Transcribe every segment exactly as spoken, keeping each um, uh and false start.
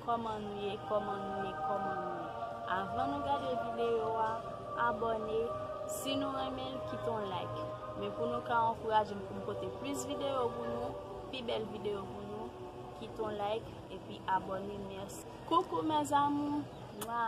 Kòman nou ye? Kòman nou ye? Kòman nou ye? Avan nou gade videyo a, abòne. Si nou renmen l, kite yon like. Men pou nou ka ankouraje m pou m pote plis videyo pou nou, pi bèl videyo pou nou, kite yon like epi abòne. Mèsi. Coucou mes amours. Mwa.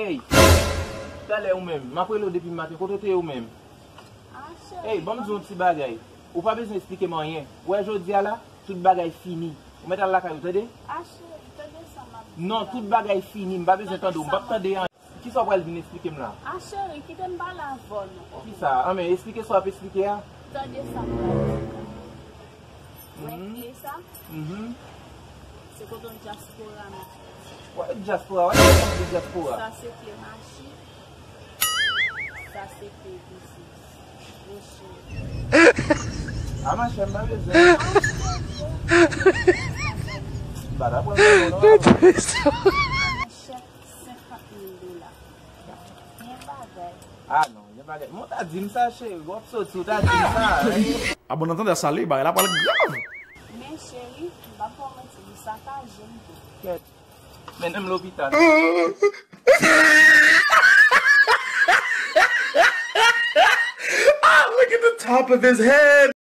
Ey, talè ou menm, m ap rele w depi maten, kote w te ye ou menm? Ey, ban m di w yon ti bagay. Ou pa bezwen esplike m anyen. Ou wè jodi a la, tout bagay fini. Ou mèt al lakay ou, tande? Non, tout bagay fini, m pa bezwen tande w, m p ap tande anyen. Kisa w pral vin esplike m la? A cheri, kite m pale avè w non. Kisa? Anben, esplike sa w ap esplike a. Tande sa m pral di w. Wè kle sa? Se kote yon dyaspora mete. Wè dyaspora, wè kle dyaspora. Sa se kle machi. Sa se kle biznis. Monchè. A monchè, m pa bezwen. M pa ta pran sa non. Chèk senkant mil dola. Gen bagay. Ah non, gen bagay. Mwen ta di m sa, cheri. W ap soti, w ta di m sa. A bon, nan tande sa, li bagay la pral grav. Men cheri, m p ap ba w manti, li sakaje m tou. Kèt. Mennen m lopital. Ah, look at the top of his head.